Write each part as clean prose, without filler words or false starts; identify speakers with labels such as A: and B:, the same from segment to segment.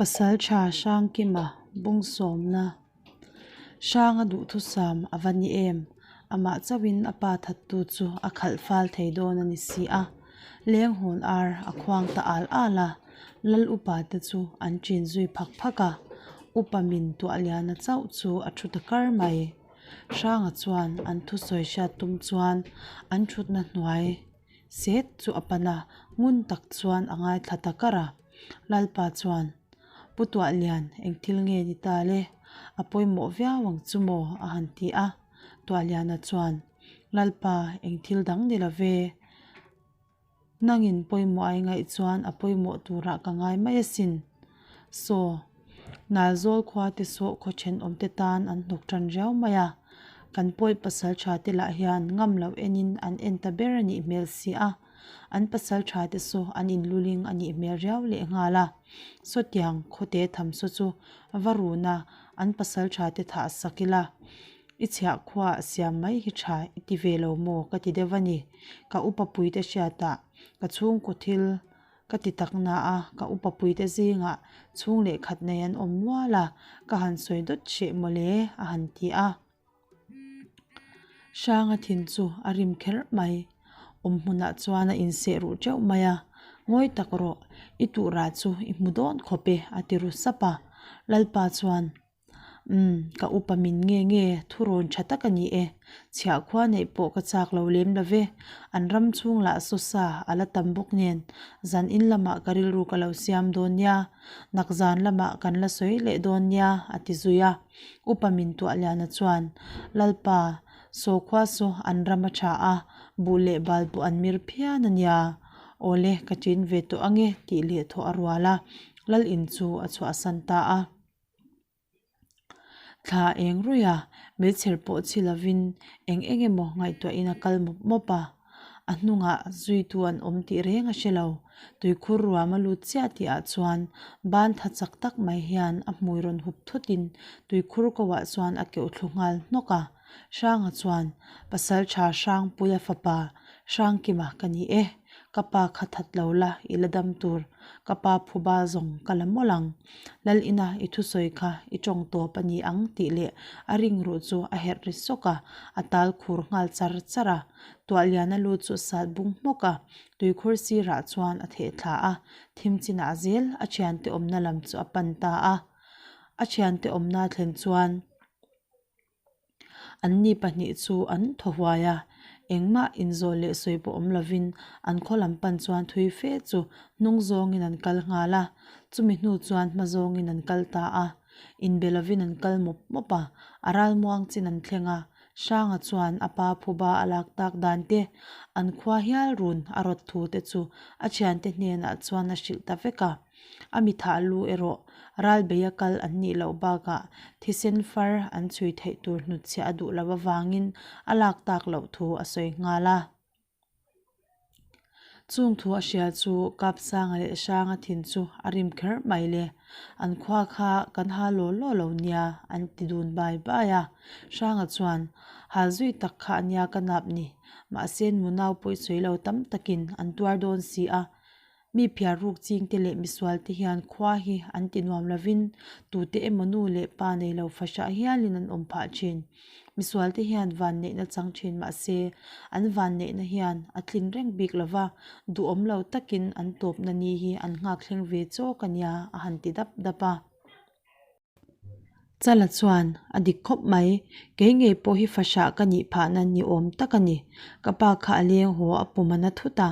A: Pasalṭha Hrangkima bungsawmna Hranga duhthusam a va ni em? Amah chauhin a pa thattu chu a khalh fal thei dawn a ni si a. Lenghawn ar a khuang ta al al a, Lal upa te chu an ṭin zui phak phak a, upa min tuah liana chauh chu a ṭhu ta kar mai. Hranga chuan an thusawi hriat tum chuan an ṭhutna hnuai set chu a pan a, ngun tak chuan a ngaithla ta kar a. Lalpa chuan, Pu Tuahlian, eng thil nge ni ta le? A pawimawh viau ang chu maw? a han ti a. Tuahliana chuan, Lalpa, eng thil dang ni lo ve. Nangin pawimawh ai ngaih chuan a pawimawh turah ka ngai mai asin. Saw, Nalzawl khua te sawh khaw thenawmte tan an hnawk tan riau mai a, kan pawi pasal tha te lah hian ngam loh enin an en ta ber a nih hmel si a, an pasal tha te saw an inluling a nih hmel riau leh nghal a. Sawtiang khawte tham saw chu va run a, an pasal tha te thah sak ila. I chhiah khuaah siam mai hi tha i ti ve lo maw ka ti deuh a ni. Ka upa puite hriatah ka chhungkaw thil ka ti tak na a, ka upa puite zingah chhung leh khat nei an awm nual a, ka han sawi dawt hreh mawle a han ti a. Hranga thin chu a rim kher mai. Awm hmunah chuan a inseh ruh teuh mai a, Ngawi tak rawh, i tuhrah chu i hmu dawn khawp e a ti ru sap a. Lalpa chuan. Umm, ka upa min nge nge, thurawn tha tak a ni e. Chhiah khua neih pawh ka chak lo lem lo ve. An ram chhung lah saw sa a la tam bawk nen, zan in lamah ka rilru ka lo siam dawn nia, nak zan lamah kan la sawi leh dawn nia, a ti zui a. Upa min tuah liana chuan, Lalpa, saw khua saw an ram a tha a, buh leh bal pawh an mir phian a nia. Awle, ka ṭin ve tawh ange, tih leh thawh a rual a, Lal in chu a chhuahsan ta a. Thla eng ruih a, hmeichher pawh chhi lovin eng eng emaw ngaihtuahin a kal mawp mawp a. A hnungah zuitu an awm tih reng a hre lo. Tuikhur ruam a lut chiah tihah chuan ban tha chak tak mai hian a hmui rawn hup thutin tuikhur kohah chuan a keuh thlu nghal hnawk a. Hranga chuan, Pasaltha Hrangpuia fapa Hrangkima ka ni e. Ka pa kha that lo la, i la dam tur. Ka pa phuba zawng ka la mawlh ang. Lal ina i thusawi kha i tawng tawp a ni ang tih leh a ring ruh chu a herh ri sawk a, a tal khur nghal char char a. Tuahliana lu chu sat bung hmawk a, tuikhur sirah chuan a theh thla a, thim chinah zel a thiante awmna lam chu a pan ta a. A thiante awmna thlen chuan. Anni pahnih chu an thaw huai a, engmah inzawh leh sawi pawh awm lovin an khaw lam pan chuan thui fe chu hnung zawngin an kal nghal a, chumi hnu chuan hma zawngin an kal ta a. Inbe lovin an kal mawp mawp a, a ralmuang chin an thleng a, Hranga chuan a pa phuba a lak tak dan te, an khua hial run a rawt thu te chu a thiante hnenah chuan a hrilh ta vek a. A mithah lu erawh ralbeia kal an nih loh bakah thisen far an chhui theih tur hnutchhiah a duh loh avangin a lak tak loh thu a sawi nghal a. Chung thu a hria chu Kapsanga leh Hranga thin chu a rim kher mai le. An khua kha kan ha law law lo nia an ti dun bai bai a. Hranga chuan, Hal zui tak kha a nia ka nap ni. Mahse nunau pawh i sawi lo tam takin an tuar dawn si a. Mi phiar ruk chingte leh misualte hian khua hi an ti nuam lovin tute emaw nu leh pa nei lo fahrah hialin an awm phah thin. Misualte hian vanneihna chang thin mahse an vanneihna hian a tlin reng bik lova, duhawm lo takin an tawpna ni hi an nghak thleng ve chawk a nia a han ti dap dap a. Chala chuan, A dik khawp mai, kei ngei pawh hi fahrah ka nih phahna ni awm tak a ni. Ka pa kha a leng haw a pum a na thut a,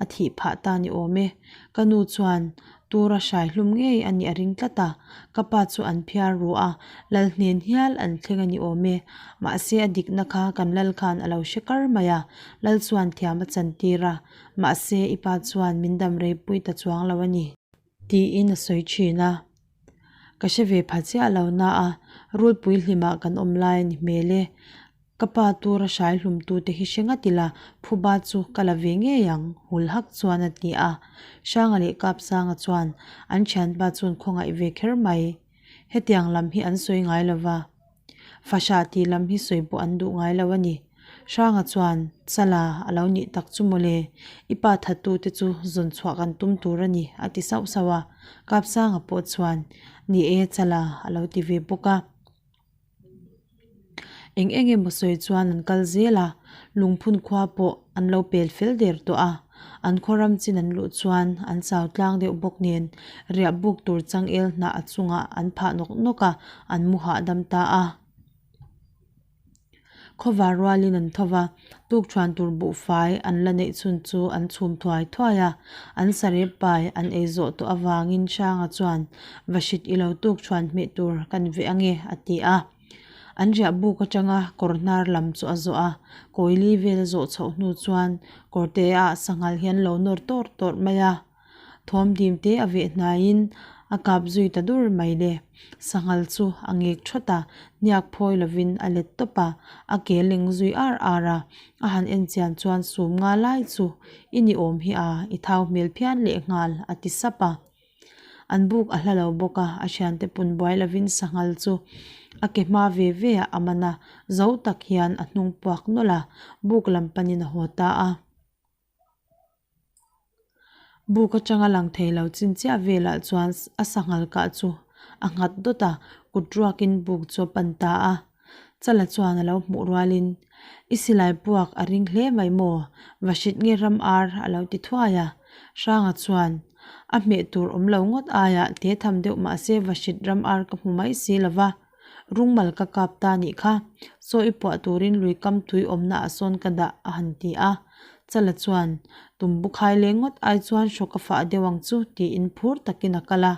A: a thih phah ta ni awm e. Ka nu chuan tura hrai hlum ngei a nih a ring tlat a, ka pa chu an phiar ru a, lal hnen hial an thleng a ni awm e. Mahse a dikna kha kan lal khan a lo hre kar mai a, lal chuan thiam a chantir a, mahse i pa chuan min dam reipui ta chuang lo a ni. Tiin a sawi thin a. Ka hre ve pha chiah lo na a, rulpui hlimah kan awm lai a ni hmel e. Ka pa tura hrai hlum tute hi hre ngat ila, phuba chu ka la ve ngei ang, hul hak chuan a ti a. Hranga leh Kapsanga chuan an thianpa chuan khawngaih ve kher mai. Hetiang lam hi an sawi ngai lo va. Fahrah tih lam hi sawi pawh an duh ngai lo a ni. Hranga chuan, Chala, a lo nih tak chu mawle, i pa thattu te chu zawn chhuah kan tum tur a ni, a ti sauh sauh a. Kapsanga pawh chuan, Ni e, Chala, a lo ti ve bawk a. Eng eng emaw sawi chuan an kal zel a, lungphun khua pawh an lo pel fel der tawh a. An khaw ram chin an luh chuan an chau tlang deuh bawk nen riah buk tur changel hnah a chungah an phah nawk nawk a, an mu hahdam ta a. Khawvar rualin an tho va, tukṭhuan tur buhfai an la neih chhun chu an chhum thuai thuai a. An sarep pai an ei zawh tawh avangin Hranga chuan, Vahrit i lo tukṭhuan hmeh tur kan veh ange, a ti a. An riah buk atanga kawr hnar lam chu a zawh a, kawili vel a zawh chhoh hnu chuan kawrte-ah sanghal hi an lo nawr tawr tawr mai a. Thawm dim te a veh hnaiin a kap zui ta dur mai le. Sanghal chu a ngek thawt a, hniak phawi lovin a let tawp a, a ke leng zui ar ar a. A han en chian chuan sum nga lai chu i ni awm hi a, i thau hmel phian lehnghal, a ti sap a. An buk a hla lo bawk a, a thiante pun buai lovin sanghal chu a ke hma ve ve ah a man a, zo tak hian a hnung puak nawlh a, buk lam panin a haw ta a. Buk atanga lang thei lo chin chiah velah chuan a sanghal kah chu a nghat dawt a, kut ruakin buk chu a pan ta a. Chala chuan a lo hmuh rualin, I silai puak a ring hle mai maw? Vahrit nge ram ar a lo ti thuai a. Hranga chuan, A hmeh tur awm lo ngawt aiah te tham deuh mahse Vahrit ram ar ka hmu mai si lo va, rungmal ka kap ta nih kha. Saw i puah turin lui kam tui awmna ah sawn ka dah a han ti a. Chala chuan, Tumbu khai leng ngawt ai chuan hrawk a fah deuh ang chu tiin phur takin a kal a.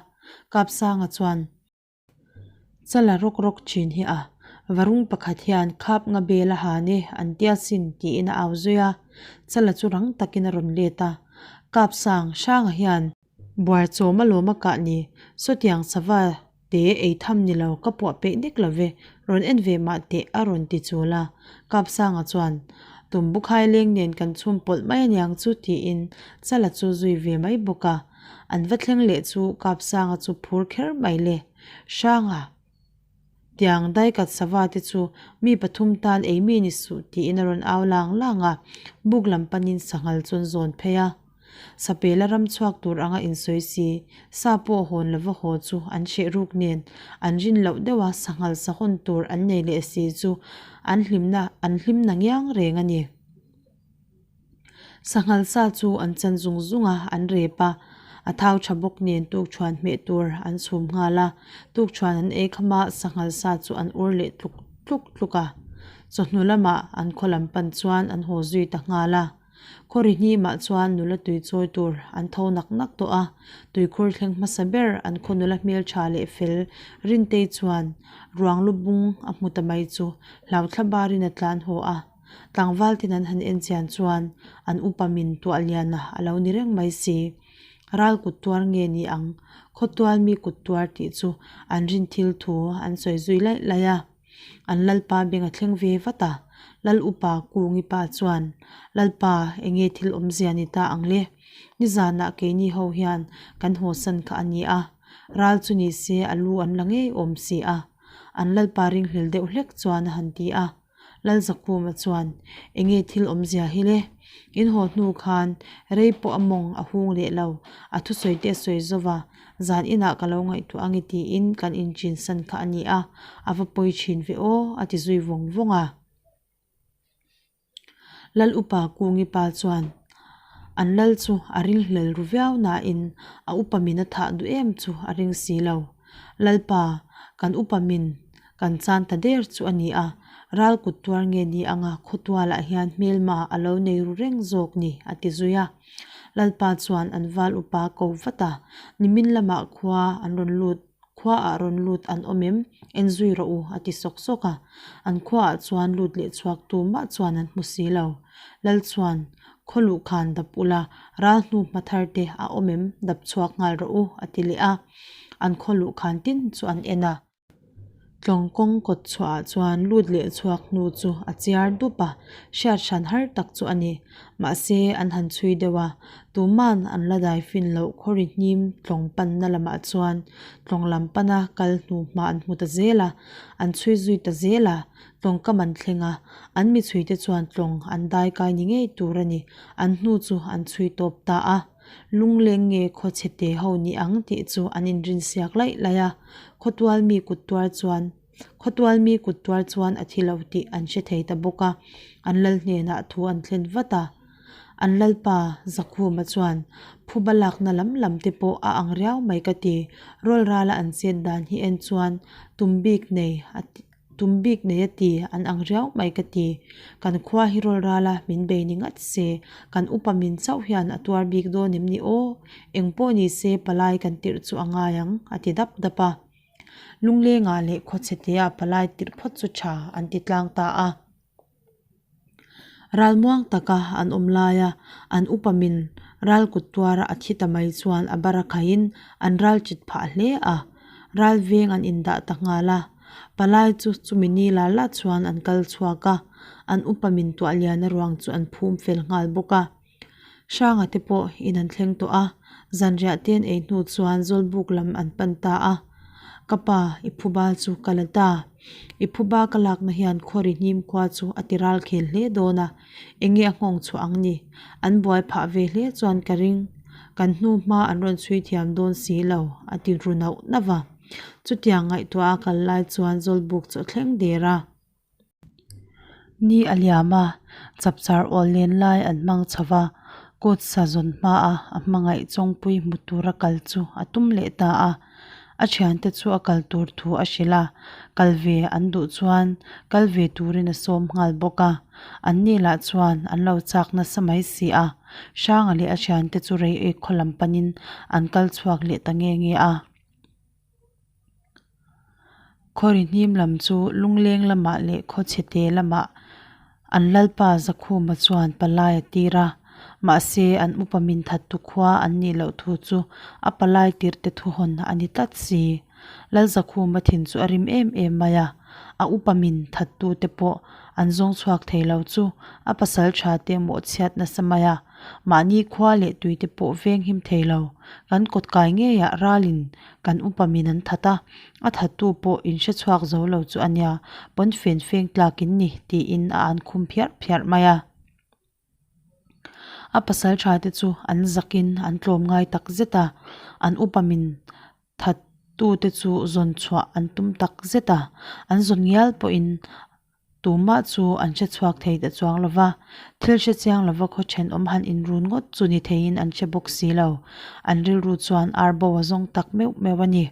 A: Kapsanga chuan. Chala rawk rawk thin hi a, varung pakhat hian khap nga bel a han e an tia sin tiin a au zui a, Chala chu rang takin a rawn let a, Kap sang hranga hian buar chawm alawm a kah ni, sawtiang sava te ei tham ni lo ka puah peih nek lo ve, rawn en ve mah teh a rawn ti chul a, Kap sanga chuan Tumbu khai leng nen kan chhum pawlh mai aniang chu tiin Chala chu zui ve mai bawk a. An va thleng leh chu Kapsanga chu phur kher mai le. Hranga, Tiang daikat sava te chu mi pathum tan ei mi ni suh tiin a rawn au lang lang a, buk lam panin sanghal chu an zawn phei a. Sapela ram chhuak tur anga insawi si, sa pawh hawn lova haw chu an hreh ruk nen an rin loh deuha sanghal sahawn tur an nei leh si chu an hlimna an hlim na ngiang reng a ni. Sanghal sa chu an chan zung zung a, an rep a, a thau tha bawk nen tukṭhuan hmeh tur an chhum nghal a, tukṭhuan an ei kham a, sanghal sa chu an ur leh tluk tluk tluk a. Chawhnu lamah an khaw lam pan chuan an haw zui ta nghal a. Khaw ri hnimah chuan nula tui chawi tur an tho nak nak tawh a, tuikhur thleng hmasa ber an khaw nula hmeltha leh fel Rintei chuan ruang lu bung a hmu ta mai chu hlauthla barin a tlan haw a. Tlangval ten an han en chian chuan an upa min tuah lian a a lo ni reng mai si. Ral kut tuar nge ni ang? Khawtual mi kut tuar tih chu an rin thil thu an sawi zui laih laih a. An lalpa beng a thleng ve vat a, Lal upa Kungi pa chuan, Lalpa, enge thil awmzia ni ta ang le? Nizanah keini ho hian kan hawsan kha a ni a, ral chu ni se a lu an la ngei awm si a. An lalpa ringhlel deuh hlek chuan a han ti a. Lalzakhuma chuan, Enge thil awmzia hi le? In haw hnu khan rei pawh a mawng a hung leh lo, a thusawi te a sawi zo va, zan inah ka lo ngaihtuah ange tiin kan inchin san kha a ni a, a va pawi thin ve aw, a ti zui vawng vawng a. Lal upa Kungi pa chuan, An lal chu a ringhlel ru viau nain a upa min a thah duh em chu a ring si lo. Lalpa, kan upa min Kan chan ta der chu a ni a, ral kut tuar nge ni anga khawtualah hian hmelma a lo nei ru reng zawk ni, a ti zui a. Lalpa chuan an val upa ko vat a, nimin lamah khua an rawn lut, khuaah rawn lut an awm em? En zui rawh u, a ti sawk sawk a. An khuaah chuan lut leh chhuak tu mah chuan an hmu si lo. Lal chuan, Khaw luh khan dap ula, ral hnu hma thar te a awm em? Dap chhuak nghal rawh u, a ti leh a. An khaw luh khan tin chu an en a. Tlawng kawng kawt chhuahah chuan lut leh chhuak hnu chu a chiar dup a, hriat hran har tak chu a ni. Mahse, an han chhui deuh a, tuman an la dai fin loh khawri hnim tlawng panna lamah chuan tlawng lam pana kal hnu hma an hmu ta zel a, an chhui zui ta zel a, tlawng kam an thleng a, an mi chhuite chuan tlawng an dai kai ni ngei tur a ni, an hnu chu an chhui tawp ta a. Lungleng nge khawchhe te ho ni ang tih chu an inrinsiak laih laih a, khawtual mi kut tuar chuan khawtual mi kut tuar chuan a thi lo tih an hre thei ta bawk a, an lal hnenah thu an thlen vat a. An lalpa Zakhuma chuan phuba lakna lam lam te pawh a ang riau mai ka ti, rawlrala an chet dan hi en chuan tum bik nei a ti. Tum bik nei a ti, an ang riau mai ka ti. Kan khua hi rawl ral a, min bei ni ngat se, kan upa min chauh hian a tuar bik dawn em ni aw? Eng pawh ni se palai kan tirh chu a ngai ang, a ti dap dap a. Lunglengah leh khawchhetea palai tirh phawt chu tha an ti tlang ta a. Ralmuang taka an awm laia an upa min ral kut tuara a thi ta mai chuan a bara khaiin an ral chit phah hle a, ral veng an indah ta nghal a. Palai chu chumi ni la la chuan an kal chhuak a, an upa min tuah liana ruang chu an phum fel nghal bawk a. Hranga te pawh in an thleng tawh a, zanriah te an ei hnu chuan Zawlbuk lam an pan ta a, Ka pa, i phuba chu ka la ta. I phuba ka lakna hian khawri hnim khua chu a ti ral khel hle dawn a, enge a nghawng chhuah ang ni? An buai phah ve hle chuan ka ring. Kan hnu hma an rawn chhui thiam dawn si lo, a ti ru nauh nauh a. Chutiang ngaihtuah a kal lai chuan Zawlbuk chu a thleng der a. Ni a liam a, chapchar awl len lai an hmang chho va, kut sa zawn hmaa a hmangaih chawngpui hmu tura kal chu a tum leh ta a. A thiante chu a kal tur thu a hrilh a, kal ve an duh chuan kal ve turin a sawm nghal bawk a. An ni lah chuan an lo chak nasa mai si a, Hranga leh a thiante chu Reiek khaw lam panin an kal chhuak leh ta nge nge a. Khawri hnim lam chu lungleng lamah leh khawchhete lamah an lalpa Zakhuma chuan palai a tir a, mahse an upa min thattu khua an nih loh thu chu a palai tirhte thuhawn a ni tlat si. Lal Zakhuma thin chu a rim em em mai a, a upa min thattute pawh an zawng chhuak thei lo chu a pasal tha te mawhchhiat nasa mai a. Mahni khua leh tuite pawh veng him thei lo. Kan kawt kai ngeiah ralin kan upa min an that a, a thattu pawh in hre chhuak zo lo chu a nia, pawn fen feng tlak in ni, tiin a an khum phiarh phiarh mai a. A pasal tha te chu an zakin an tlawm ngai tak zet a, an upa min thattute chu zawn chhuah an tum tak zet a, an zawn ngial pawhin Tumah chu an hre chhuak thei ta chuang lo va, thil hre chiang lova khaw thenawm han inrun ngawt chu ni theiin an hre bawk si lo. An rilru chuan ar bo a zawng tak meuh meuh a ni.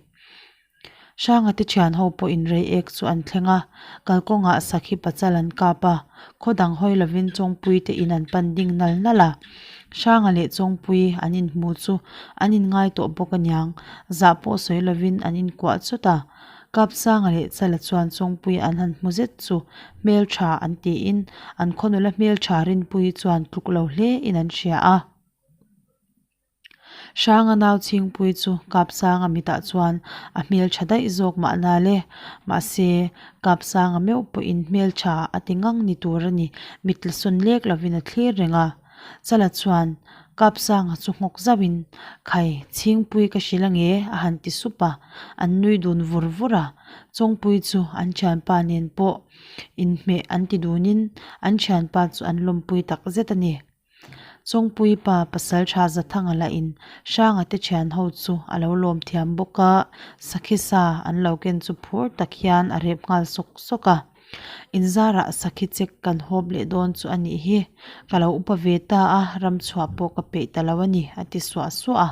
A: Hranga te thian ho pawhin Reiek chu an thleng a, kalkawngah sakhi pachal an kap a, khaw dang hawi lovin Chawngpui te in an pan ding nal nal a. Hranga leh Chawngpui an inhmu chu an inngai tawh bawk aniang, zah pawh sawi lovin an inkuah chawt a. Kapsanga leh Chala chuan Chawngpui an han hmu zet chu hmeltha an tiin an khaw nula hmeltha Rinpuii chuan tluk lo hle in an hria a. Hranga nau Chhingpui chu Kapsanga mitah chuan a hmeltha daih zawk mahna le. Mahse, Kapsanga meuh pawhin hmeltha a ti ngang ni tur a ni, mit la sawn lek lovin a thlir reng a. Chala chuan Kapsanga chu nghawk zauhin, Khai, Chhingpui ka hrilh ange, a han ti sup a, an nui dun vur vur a. Chawngpui chu an thianpa nen pawh inhmeh an ti dunin an thianpa chu an lawmpui tak zet a ni. Chawngpui pa pasal tha Zathanga lahin Hranga te thian ho chu a lo lawm thiam bawk a, sakhi sa an lo ken chu phur tak hian a rep nghal sawk sawk a. Inzarah sakhi check kan hawp leh dawn chu a nih hi. Ka lo upa ve ta a, ram chhuah pawh ka peih ta lo a ni, a ti suah suah a.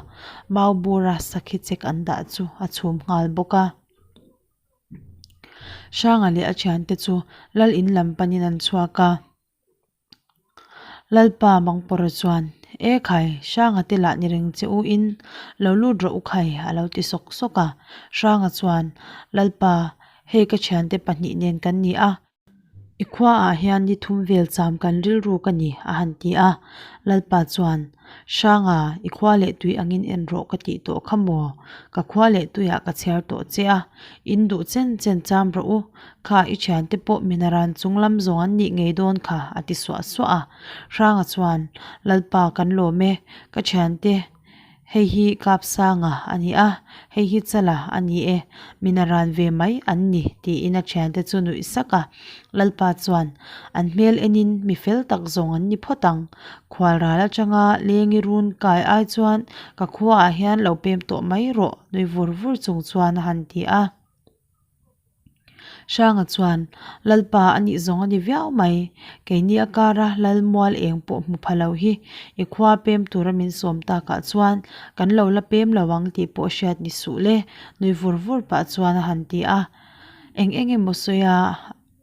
A: Mau bura sakhi check an dah chu a chhum nghal bawk a. Hranga leh a thiante chu lal in lam panin an chhuak a. Lalpa Mangpawra chuan, E khai, Hranga te lah ni reng che u in, lo lut rawh u khai, a lo ti sawk sawk a. Hranga chuan, Lalpa, hei ka thiante pahnih nen kan ni a. I khuaah hian ni thum vel cham kan rilru ka ni, a han ti a. Lalpa chuan. Hranga, i khua leh tui angin en rawh ka tih tawh kha maw? Ka khua leh tuiah ka chhiar tawh che a, in duh chen chen cham rawh u. Kha i thiante pawh minaran chung lam zawng an nih ngei dawn kha, a ti suah suah a. Hranga chuan, Lalpa kan lawm e, ka thiante Hei hi Kapsanga a ni a, hei hi Chala a ni e, min a ran ve mai an ni, tiin a thiante chu nuih sak a. Lalpa chuan, An hmel enin mi fel tak zawng an ni phawt ang. Khual ral atanga lengi run kai ai chuan ka khuaah hian lo pem tawh mai rawh, nui vur vur chung chuan a han ti a. Hranga chuan, Lalpa a nih zawng a ni viau mai, keini a kara lal mual eng pawh hmu pha lo hi i khua pem tura min sawm takah chuan kan lo la pem lo ang tih pawh hriat ni suh le, nui vur vur pah chuan a han ti a. Eng eng emaw sawi a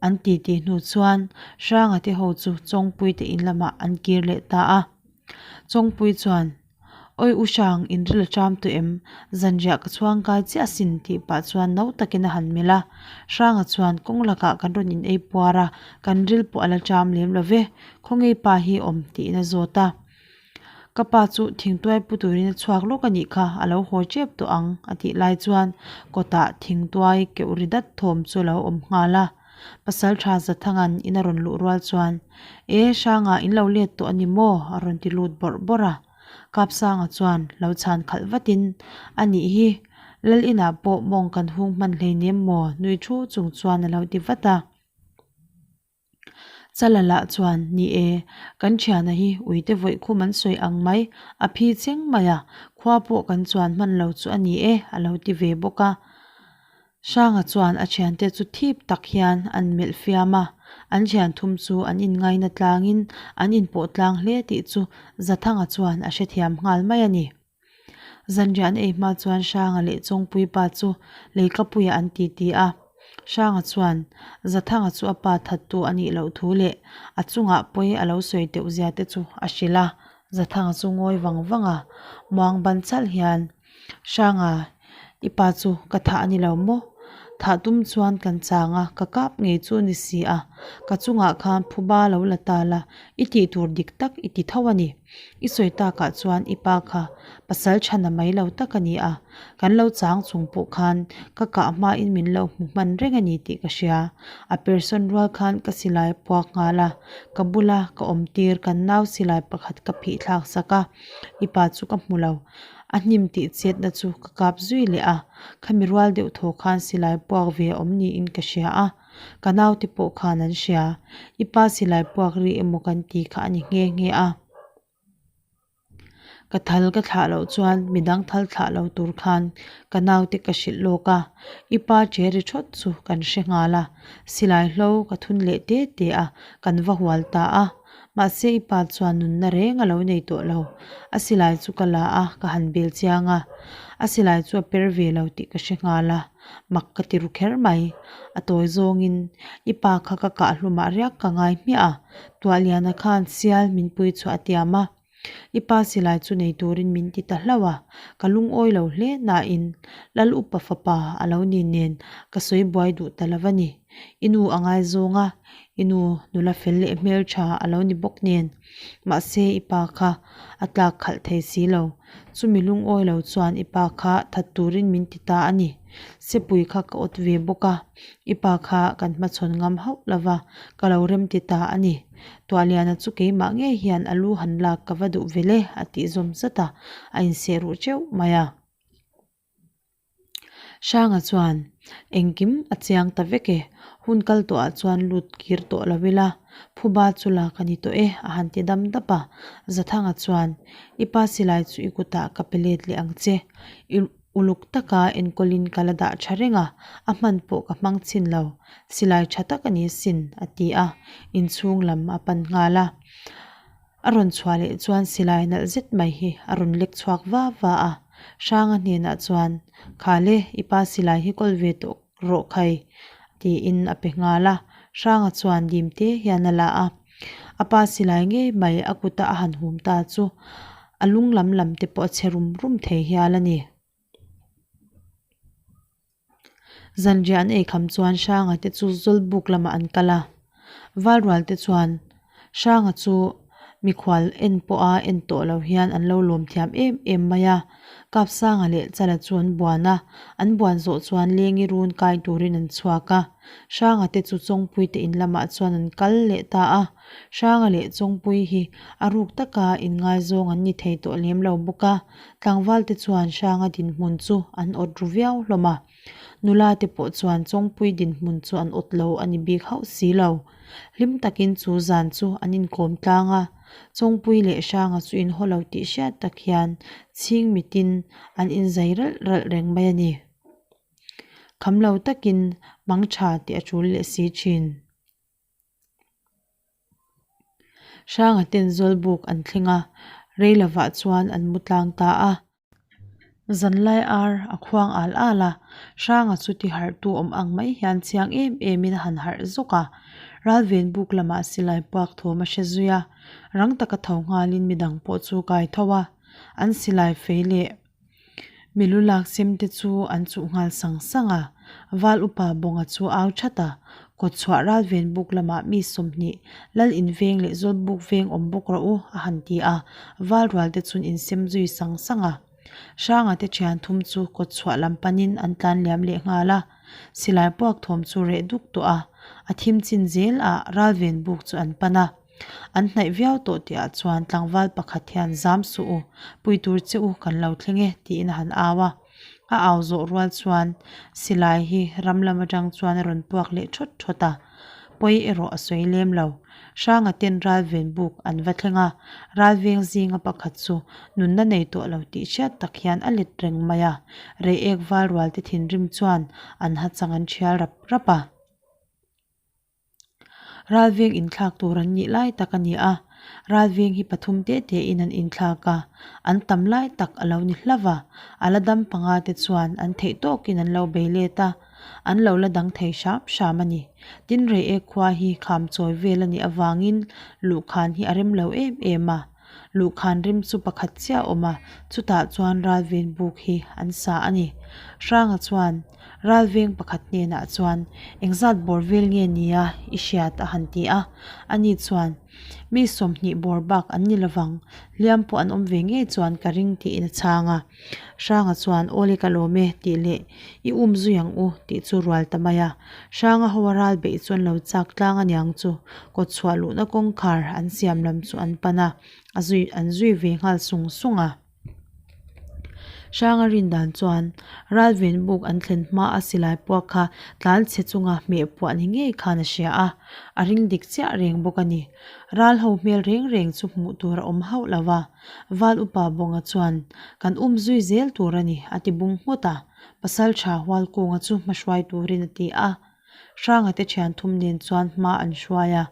A: an ti tih hnu chuan Hranga te ho chu Chawngpui te in lamah an kir leh ta a. Chawngpui chuan, Awi u Hrang, in ril a ṭam tawh em? Zanriah ka chhuang kai chiah asin tih pah chuan no takin a han melh a. Hranga chuan, Kawng lakah kan rawn in ei puar a, kan ril pawh a la ṭam lem lo ve, khawngei pa hi awm tiin a zawt a. Ka pa chu thingtuai pu turin a chhuak lawk a nih kha, a lo haw ṭep tawh ang a tih lai chuan kawtah thingtuai keuh ri dat thawm chu a lo awm nghal a. Pasal tha Zathanga'n in a rawn luh rual chuan, E, Hranga in lo let tawh a ni maw? a rawn ti lut bawrh bawrh a. Kapsanga chuan lo chhan khalh vatin, A nih hi, Lal inah pawh mawng kan hung hman hleinem maw? nui thu chung chuan a lo ti vat a. Chala lah chuan, Ni e, kan thiana hi uite vawih khum an sawi ang mai, a phi cheng mai a, khua pawh kan chuan hman lo chu a ni e, a lo ti ve bawk a. Hranga chuan a thiante chu thip tak hian an melh fiam a, an thian thum chu an inngaina tlangin an inpawh tlang hle tih chu Zathanga chuan a hrethiam nghal mai a ni. Zanriah an ei hma chuan Hranga leh Chawngpui pa chu leikapuiah an titi a. Hranga chuan Zathanga chu a pa thattu a nih loh thu leh a chungah pawi a lo sawi teuh zia te chu a hrilh a. Zathanga chu ngawi vang vang a, muang ban chalh hian Hranga, i pa chu ka thah a ni lo maw? Thah tum chuan kan chang a, ka kap ngei chu a ni si a, ka chungah khan phuba lo la ta la, i tih tur dik tak i ti tho a ni. I sawi takah chuan i pa kha pasal chhana mai lo tak a ni a, kan lo chang chung pawh khan ka kah hmain min lo hmu hman reng a ni tih ka hria. A person rual khan ka silai puak nghal a, ka bula ka awm tir kan nau silai pakhat ka phih thlak sak a, i pa chu ka hmu lo. A hnim tih chetna chu ka kap zui leh a, khami rual deuh thaw khan silai puak ve a awm niin ka hria a, ka naute pawh khan an hria. I pa silai puak ri emaw kan ti kha a ni nghe nghe a. Ka thal ka thlah loh chuan midang thal thlah lo tur khan ka naute ka hrilh lawk a, i pa che ri thawt chu kan hre nghal a, silai hlo ka thun leh te te a, kan va hual ta a. Mahse i pa chuan nunna reng a lo nei tawh lo. A silai chu ka la a, ka han bel chiang a. A silai chu a per ve lo tih ka hre nghal a, mak ka ti ru kher mai. A tawi zawngin i pa kha ka kah hlumah riak ka ngai hmiah a, Tuahliana khan sial min pui chhuah a tiam a. I pa silai chu nei turin min ti ta hlauh a, ka lungawi lo hle nain Lal upa fapa a lo ni nen ka sawi buai duh ta lo a ni. I nu a ngaizawng a, i nu nula fel leh hmeltha a lo ni bawk nen. Mahse i pa kha a tlak khalh thei si lo. Chumi lungawi lo chuan i pa kha that turin min ti ta a ni. Sepui kha ka awt ve bawk a, i pa kha kan hmachhawn ngam hauh lo va, ka lo rem ti ta a ni. Tuahliana chu keimah ngei hian a lu han lak ka va duh vel e, a tih zawm zat a, a inseh ruh teuh mai a. Hranga chuan, Engkim a chiang ta vek e, hun kal tawhah chuan lut kir tawh lo ila, phuba chu lak a ni tawh e, a han ti dam dap a. Zathanga chuan, I pa silai chu i kutah ka pe let leh ang che, i uluk taka enkawlin ka la dah tha reng a, a hman pawh ka hmang chhin lo, silai tha tak a ni asin, a ti a, inchhung lam a pan nghal a. A rawn chhuah leh chuan silai nalh zet mai hi a rawn lek chhuak va va a, Hranga hnenah chuan, Kha le, i pa silai hi kawl ve tawh rawh khai, tiin a pe nghal a. Hranga chuan dim te hian a la a, a pa silai ngei mai a kuta a han hum ta chu a lung lam lam te pawh a chhe rum rum thei hial a ni. Zanriah an ei kham chuan Hranga te chu Zawlbuk lamah an kal a, Valrual te chuan Hranga chu Mikhual en pawha en tawh lo hian an lo lawm thiam em em mai a. Kapsanga leh Chala chu an buan a, an buan zawh chuan lengi run kai turin an chhuak a. Hranga te chu Chawngpui te in lamah chuan an kal leh ta a. Hranga leh Chawngpui hi a ruk taka inngaizawng an ni thei tawh lem lo bawk a, tlangval te chuan Hranga dinhmun chu an awt ru viau hlawm a. Nula te pawh chuan Chawngpui dinhmun chu an awt lo a ni bik hauh si lo. Hlim takin chu zan chu an inkawm tlang a, Chawngpui leh Hranga chu inhaw lo tih hriat tak hian chhing mitin an inzai ralh ralh reng mai a ni. Kham lo takin mang tha tih a tul leh si thin. Hranga ten Zawlbuk an thleng a, rei lovah chuan an mu tlang ta a. Zanlai ar a khuang al al a, Hranga chu ti harhtu awm ang mai hian chiang em emin a han harh zawk a. Ralvenbuk lamah silai puak thawm a hre zui a, rang taka tho nghalin midang pawh chu kai tho a, an silai fei leh Milu lak sem te chu an chuh nghal sang sang a, Val upa Bawnga chu au that a, kawtchhuah ralven buk lamah mi 20 Lal in veng leh Zawlbuk veng awm bawk rawh u a han ti a, Val rual te chun insem zui sang sang a. Hranga te thian thum chu kawtchhuah lam panin an tlan liam leh nghal a, silai puak thawm chu reh duk tawh a, a thim chin zel ah ralven buk chu an pan a. An hnaih viau tawh tihah chuan tlangval pakhat hian zam suh u, pui tur che u kan lo thleng e tiin a han au a. A au zawh rual chuan silai hi ram lam atang chuan a rawn puak leh thawt thawt a, pawi erawh a sawi lem lo. Hranga ten ralven buk an va thleng a, ralveng zinga pakhat chu nunna nei tawh lo tih hriat tak hian a let reng mai a, reiek val rual te thinrim chuan an hachang an thial rap rap a. Ralveng inthlak tur an nih lai tak a ni a, ralveng hi pathum te te in an inthlak a, an tam lai tak a lo ni hlauh a, a la dam panga te chuan an theih tawkin an lo bei let a, an lo la dang thei hram hram a ni. Tin Reiek khua hi kham chawi vel a nih avangin luhkhan hi a rem lo em em a, Luhkhan rim chu pakhat chiah a awm a, chutah chuan ralveng buk hi an sa a ni. Hranga chuan ralveng pakhat hnenah chuan engzat bawr vel nge nia i hriat a han ti a, ani chuan mi 20 bawr bak an ni lovang, hliam pawh an awm ve ngei chuan ka ring tiin a chhang a. Hranga chuan aw le ka lawm e tih leh i um zui ang u tih chu rual ta mai a. Hranga ho a ral beih chuan lo chak tlang a niang chu kawtchhuah luhna kawngkhar an siam lam chu an pan a, a zui an zui ve nghal sung sung a. Hranga rin dan chuan ralven buk an thlen hma a silai puak kha tlan chhe chunga hmeh puah ni ngei khan a hria a, a ring dik chiah reng bawk a ni. Ral ho hmel reng reng chu hmuh tur a awm hauh lo va. Val upa Bawnga chuan, Kan um zui zel tur a ni, a ti bung nghut a. Pasalṭha Hualkunga chu hma hruai turin a ti a. Hranga te ṭhian thum nen chuan hma an hruai a.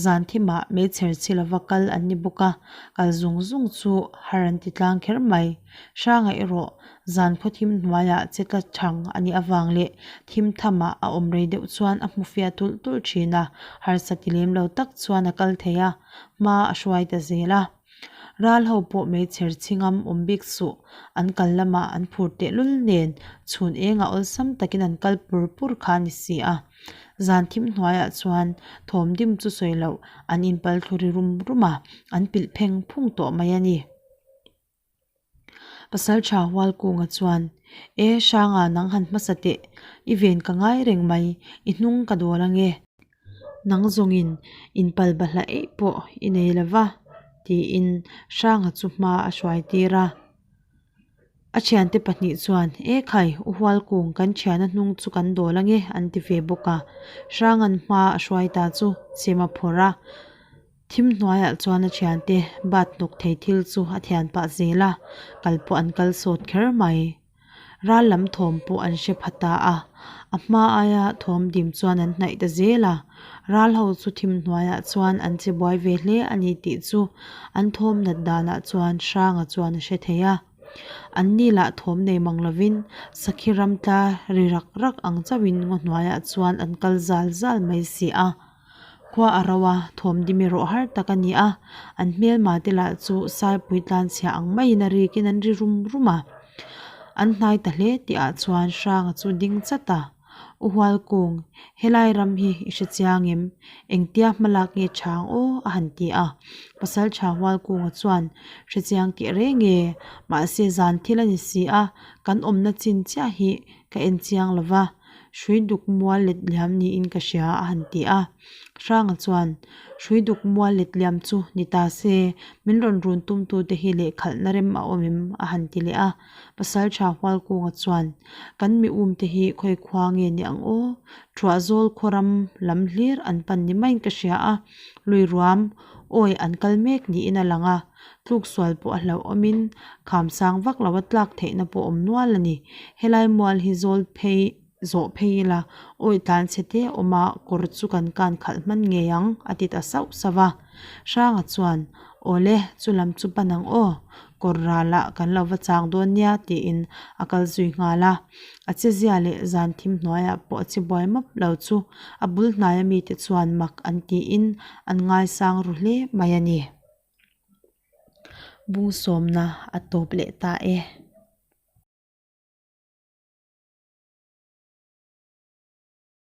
A: Zan thimah meichher chhi lova kal an ni bawk a, kal zung zung chu har an ti tlang kher mai. Hranga erawh zan khaw thim hnuaiah che tla thang a nih avang leh thim thamah a awm rei deuh chuan a hmu fiah tulh tulh ṭhin a, harsa ti lem lo tak chuan a kal thei a, hma a hruai ta zel a. Ral ho pawh meichher chhingam awm bik suh, an kal lamah an phur tehlul nen chhun engah awlsam takin an kal pur pur kha a ni si a. Zan thim hnuaiah chuan thawm dim chu sawi loh an inpal thlu ri rum rum a, an pilh pheng phung tawh mai a ni. Pasalṭha Hualkunga chuan, E Hranga nang han hmasa teh, i ven ka ngai reng mai, i hnung ka dawl ange. Nang zawngin inpal bahla eih pawh i nei lo va, tiin Hranga chu hma a hruai tir a. A thiante pahnih chuan, E khai, U Hualkung, kan thiana hnung chu kan dawl ange, an ti ve bawk a. Hranga'n hma a hruai ta chu chem a phawrh a. Thim hnuaiah chuan a thiante bat hnawk thei thil chu a thian pah zel a, kal pawh an kal sawt kher mai. Ral lam thawm pawh an hre pha ta a, a hma aia thawm dim chuan an hnaih ta zel a. Ral ho chu thim hnuaiah chuan an che buai ve hle a ni tih chu an thawm nat danah chuan Hranga chuan a hre thei a. An ni lah thawm nei mang lovin sakhi ram tla ri rak rak ang chauhin ngaw hnuaiah chuan an kal zal zal mai si a. Khua a ro a, thawm dim erawh har tak a ni a, an hmelma te lah chu Saipui tlanchhia ang maiin a rikin an ri rum rum a. An hnai ta hle tih ah chuan Hranga chu ding chat a. U Hualkung, helai ram hi i hre chiang em? Engtia hmalak nge chang aw? a han ti a. Pasaltha Hualkunga chuan, Hre chiang teh reng e, mahse zan thil a ni si a, kan awmna chin chiah hi ka en chiang lo va, hrui duk mual let liam niin ka hria a han ti a. Hranga chuan, Hrui duk mual let liam chu ni ta se, min rawn run tumtute hi lehkhalhna rem a awm em? a han ti leh a. Pasaltha Hualkunga chuan, Kan mi umte hi khawi khua nge ni ang aw? Thuahzawl khaw ram lam hlir an pan ni maiin ka hria a, lui ruam awi an kal mek niin a lang a, tluk sual pawh a hlauh awmin kham sang vak lo a tlak theihna pawh awm nual a ni. Helai mual hi zawl phei zawh phei ila awi tlan chhe te awm a kawr chu kan kan khalh hman ngei ang a ti ta sauh sauh a. Hranga chuan, Awle, chu lam chu pan ang aw, kawr ralah kan lo va chang dawn nia tiin a kal zui nghal a. A chezia leh zan thim hnuaiah pawh a chibuai map lo chu a bul hnaia mite chuan mak an tiin an ngaisang ru hle mai a ni. Bung sawmna a tawp leh ta e.